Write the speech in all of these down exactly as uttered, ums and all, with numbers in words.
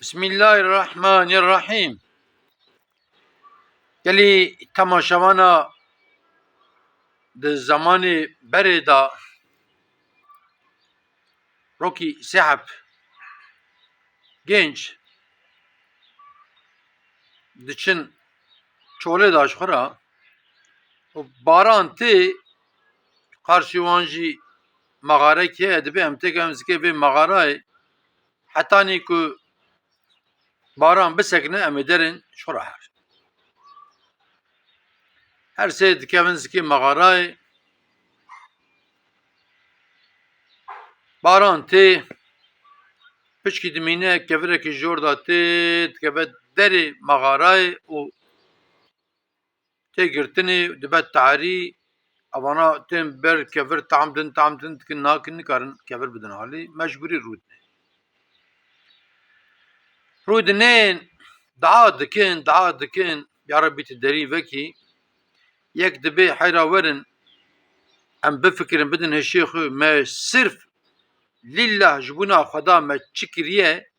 Bismillahirrahmanirrahîm. Gelî temaşevana di zemanê berê de rokî sê heb genç diçin çolê de ji xwe re û baran tê, qarşî wan jî mexarek heye, dibê em têkevin zikê vê mexarayê, hetanî ku baran bisekine, em ê derên ji xwe re herin. Her sê dikevin zikê mexarayê. Baran tê, piçkî dimîne, kevirekî jor de tê, dikeve derê mexarayê û tê girtinê, dibe tarî. Evana tên ber kevir tam din, tam din dikin, nakin, nikarin kevir bidin halî, mecbûrî rûdine. Rûdinên, dua dikin, dua dikin, ya Rebî tu derî vekî. Yek dibê heyra werin, em bifikirin, bidin hişê xwe, me sirf lillah ji bona Xweda me çi kiriye,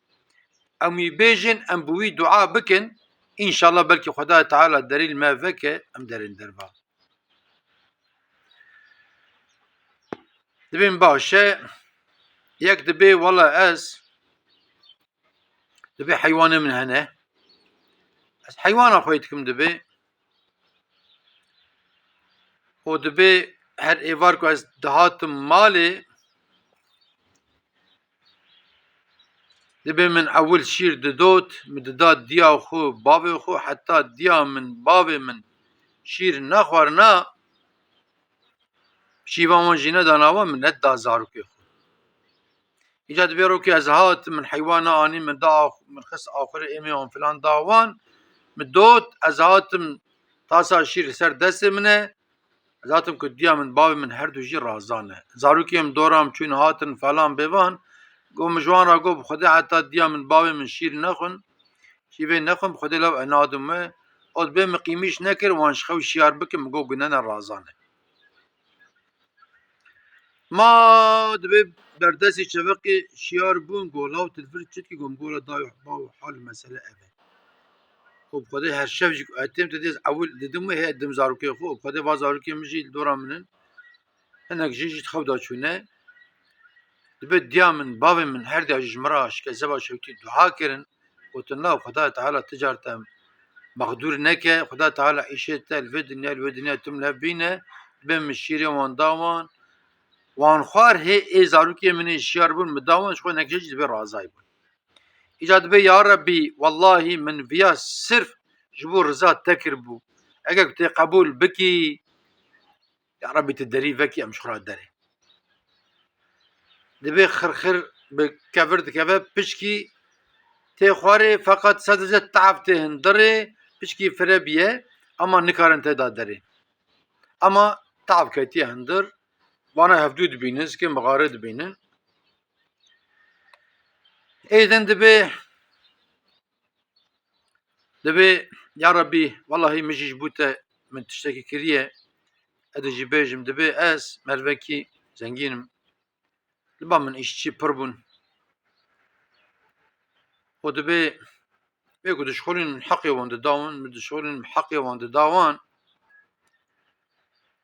em wî bêjin, em bi wî dua bikin, înşallah belkî Xwedayê Teala derî li me veke, em derên derva. Dibên baş e, yek dibê, wela ez, dibê heywanê min hene, ez heywana xwe dikim, dibê, û dibê her êvar ku ez dihatim malê, dibê min ewil şîr didot, min dida diya xwe, bavê xwe, heta diya min, bavê min şîr nexwarina, şîva wan jî nedana wan, min nedida zarokê xwe. Îca dibê rokê ez hatim, min heywana anî, min da ax-, min xist axurê êmê wan filan da wan, min dot, ez hatim, tasa şîr li ser destê min e, ez hatim ku diya min, bavê min her du jî razan e. Zarokê min dora min çûn hatin falan bêvan, got, min ji wan re got, bi Xwedê heta diya min, bavê min şîr nexwin, şîvê nexwin, bi Xwedê law e nadim we. Ot bê min qîmîş nekir, wan ji xew şiyar bikin, min got, gunene razan e. Ma dibê berdestî çeveqê şiyar bûn, go law tu li vir çi dikî, go min go la dayê baw hal mesele ev e. Û bi Xwedê her şev jî ku etêm te dê ez ewil didim wê hê dim zarokê xwe, û bi Xwedê va zarokê min jî li dora min in. Hinek jin jî di xew de çûne. Dibê diya min, bavê min her diya jî ji min re şike zeva şewtî dua kirin. Gotin, "Law Xwedayê Teala ti car te mexdûr neke, Xwedayê Teala îşê te li vê dinya, li wê dinya tim li hev bîne." Dibê min şîrê wan da wan. Wan xwar hê ê zarokê min ê şiyar bûn, min da wan, ji xwe nekçe jî dibê razayî bûn. Îca dibê, ya Rebbî, wellahî min viya sirf ji bo riza te kiribû. Eger ku tê qebûl bikî, ya Rebbî tu derî vekî em ji xwe re derê. Dibê xirxir bi kevir dikeve, piçkî tê xwarê, feqet sadece tav tê hindirê, piçkî fire biye, ama nikarin tê de derê. Ama tav ketiye hindir, vana hevdû dibînin, zikê mixarê dibînin. Êdin dibê, dibê, ya Rebbî, wellahî min jî ji bo te min tiştekî kiriye. Ez dê jî bêjim, dibê ez mervekî zengîn im. Li ba min îşçî pir bûn. Û dibê, wê ku dişxulîn min heqê wan dida wan, min dişxulîn min heqê wan dida wan.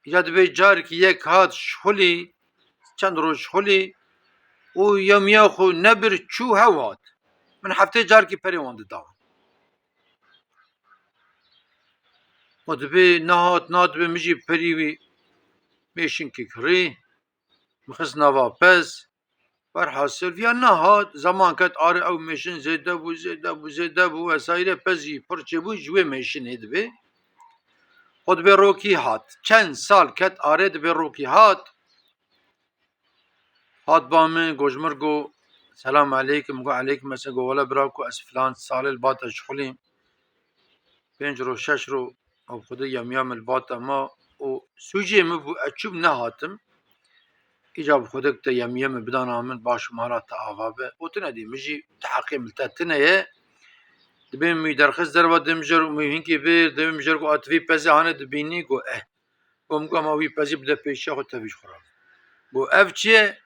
Ya dibê carekî yek hat şixulî, çend roj şixulî û yemiya xwe nebir çû hew hat. Min heftê carekî perê wan dida wan. Û dibê nehat, nehat dibê min jî perî wî mêşinkî kirî, min xist nava pez. Werhasil, viya nehat, zeman ket arê, ew mêşin zêde bû, zêde bû, zêde bû, vesaire, pez jî pir çêbû ji wê mêşinê dibê. Xwe dibê rokî hat. Çend sal ket arê, dibê rokî hat. Hat ba min, got ji min, got, "Selam aleykum." Got, "Aleykum esselam." Got, "Wele bira, ku ez filan salê li ba te şixulîm. Pênc ro, şeş ro, ew Xwedê yemiya min li ba te ma û sûcê min bû, ez çûm nehatim. Îca bi Xwedê ku te yemiya min bidana min, baş û mala te ava be." Got, "Tune dî, min jî ti heqê min li te tune ye." Dibê min wî derxist derva, dê min jer û min hinkê bir, dibê min jer got, "A tu vî pezê hane dibînî?" Got, "Eh." Got, "Min got, ema wî pezî bide pêşiya xwe, tevî ji xwe re." Got, "Ev çi ye?"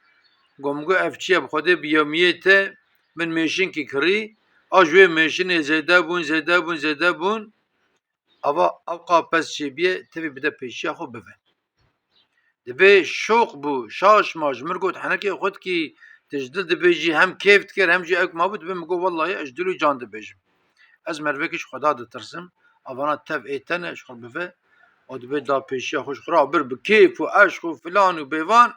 Got, "Min got, ev çi ye? Bi Xwedê bi yemiyê te min mêşinkî kirî, A ji wê mêşinê zêde bûn, zêde bûn, zêde bûn. Ava ewqa pez çêbîye, tevî bide pêşiya xwe bive. Dibê şoq bû, şaş ma ji min got, henekê xwe dikî, tu ji dil dibêjî, hem kêf dikir, hem jî ewk mabû, dibê min got, wellahî ez ji dil û can dibêjim. Ez merivekî ji Xweda ditirsim, avana tev ê te ne, ji xwe bive. O dibê da pêşiya xwe ji xwe re bir bi kêf û eşq û filan û bêvan.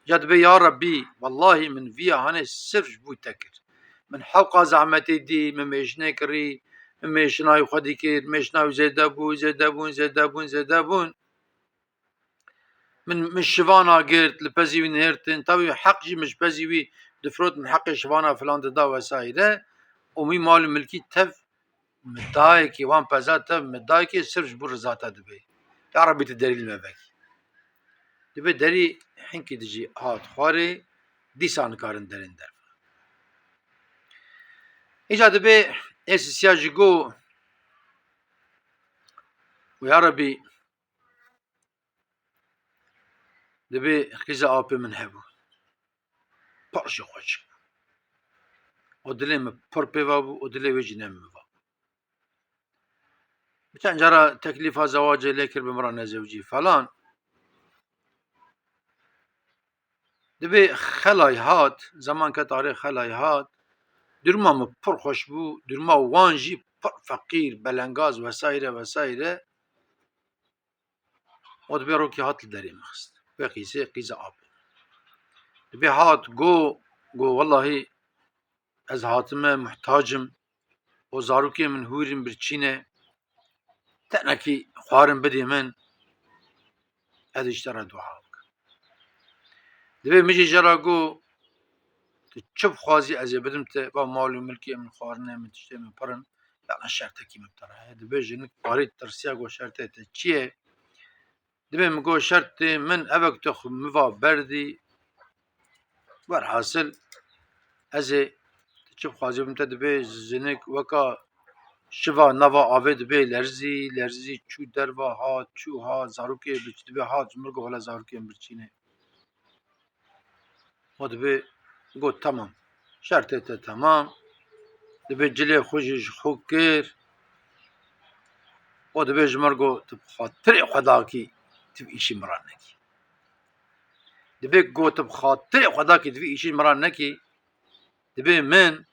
Ya dibê, ya Rebbî, wellahî min viya hanê sirf ji bo te kir. Min hewqa zehmetê dî, min mêşinê kirî, min mêşinayê xwe dî kir, mêşinayê zêde bû, zêde bûn, zêde bûn, zêde bûn. Min, min şivana girt, li pezî wî nihêrtin. Tawî heq jî min ji pezî wî difrot, min heqê şivana filan dida wesaîre. Û wî mal û milkî tev min dayekî, wan peza tev min dayekî sirf ji bo riza te dibê. Ya Rebbî tu derî li me vekî. Dibê derî hinkî dijî hat xwarê, dîsa nikarin derên derve. Îca dibê ê sisiya jî got, û ya Rebbî, dibê qîza apê min hebû. Pir jî xweş bû. O dilê min pir pê ve bû, o dilê wê jî ne min ve bû. Bi çend cara teklîfa zewacê lê kir, bi min re nezewicî falan. Dibê xelay hat, zeman ket arê xelay hat. Duruma min pir xweş bû, duruma wan jî pir feqîr, belengaz vesaire vesaire. O dibê rokî hat li derê min xist. Wê qîzê, qîza apê. Dibê hat go, go, wellahî ez hatime muhtac im. O zarokê min hûr in, birçî ne. Tenekî xwarin bidê min. Ez ji te re dua bikim. Dibê min jî jê re go, tu çi bixwazî ez ê bidim te. Va mal û milkê min, xwarinê min, tiştê min pir in. Yana şertekî min bi te re heye. Dibê jinik parî tirsiya, go şertê te çi ye? Dibê min got, şertê min ev e ku tu xwe min va berdî. Werhasil, ez ê tu çi bixwazî bim te. Dibê jinik weka şiva nava avê dibê lerzî, lerzî çû derva, hat, çû, hat, zarokê birçî, dibê hat ji min re got, wele zarokê min birçî ne. O dibê got, temam. Şertê te temam. Dibê cilê xwe jî ji xwe kir. O dibê ji min re got, tu bi xatirê Xwedakî tu vî îşî min re nekî. Dibê got, tu bi xatirê Xwedakî tu vî îşî min re nekî. Dibê min,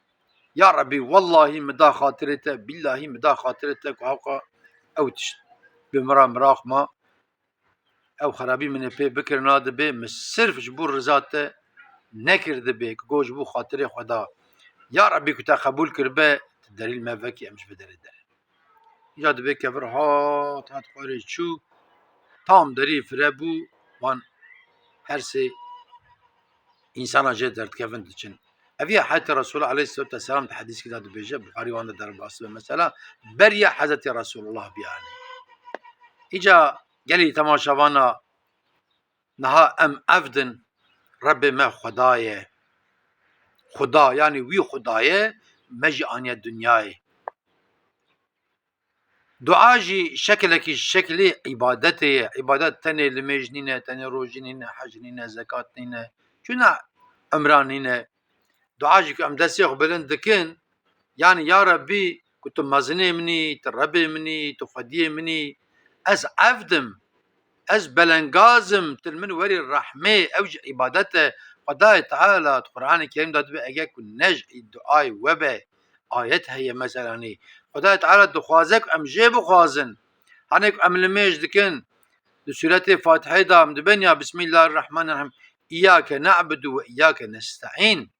ya Rebbî, wellahî min da xatirê te, billahî min da xatirê te ku hewqa ew tişt bi min re miraq ma. Ew xerabî min ê pê bikirina, dibê min sirf ji bo riza te nekir, dibê ku got ji bo xatirê Xweda. Ya Rebbî, ku te qebûl kiribe, tu derî li me vekî, em ji vê derê derin. Îca dibê kevir hat, hat xwarê çû, tam derî fire bû, wan her sê însana jê derdikevin diçin. Ev ya Hezretî Resulullah aleyhisselatu vesselam di hedîskî de dibêje, Buxarî wan de derbas be mesela, beriya Hezretî Resulullah biyane. Îca gelî temaşevana niha em ev din, Rebbê me Xweda ye. Xuda, yanî wî Xuda ye, me jî aniye dinyayê. Dua jî şekilekî ji şekilê îbadetê ye. Îbadet tenê limêj nîne, tenê rojî nîne, hec nîne, zekat nîne, çuna umra nîne. Dua jî ku em destê xwe bilind dikin, yanî ya Rebbî, ku tu mezinê min î, tu Rebbê min î, tu xwediyê min î, ez evd im, ez belengaz im, tu li min werî rehmê, ew jî îbadet e. Xwedayê Teala di Qur'anê Kerîm de dibê, eger ku ne ji duayê we be, ayet heye meselanî. Xwedayê Teala dixwaze ku em jê bixwazin. Hanê ku em limêj dikin, di sûretê Fatihê de em dibên ya Bismillahirrahmanirrahîm, Îyyâke ne'budu ve îyyâke nesta'în.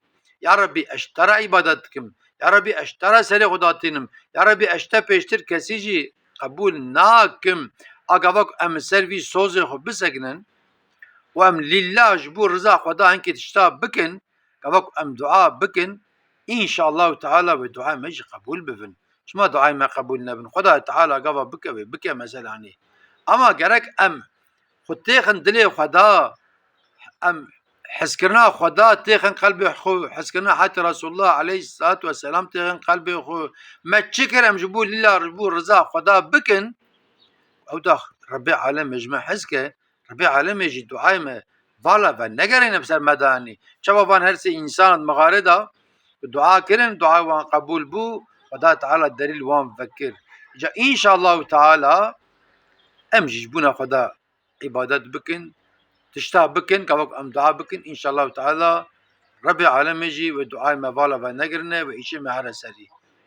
Ya Rebbî, ez ji te re îbadet dikim. Ya Rebbî, ez ji te re serê xwe datînim. Ya Rebbî, ez ji te pêştir kesî jî qebûl nakim. A gava ku em li ser vî sozê xwe bisekinin û em lîllah ji bo riza Xweda hinkê tişta bikin, gava ku em dua bikin, înşallahu teala wê duayê me jî qebûl bibin. Çima duayê me qebûl nebin? Xwedayê Teala gava bike wê bike, meselanî. Ama gerek em xwe têxin dilê Xweda, em hezkirina Xweda têxin qelbê xwe, hezkirina Hezretî Resulullah aleyhisselatu vesselam têxin qelbê xwe. Me çi kir em ji bo lîla, ji bo riza Xweda bikin? Ew da Rebbê Alemê ji me hez ke, Rebbê Alemê jî duayê me vala ve negerîne bi ser me de anî. Çawa van her sê însan di mixarê de Dua kirin, dua wan qebûl bû, Xweda Teala derî li wan vekir. Ca înşallahu Teala em jî ji bûna Xweda îbadet bikin, tişta bikin, ka wek em dua bikin, înşallahu Teala Rebê alemê jî wê duayê me vala venegirine, wê îşê me here serî.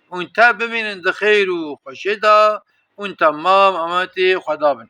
Hûn te bimînin di xêr û xweşê de, hûn temam emetê Xweda bin.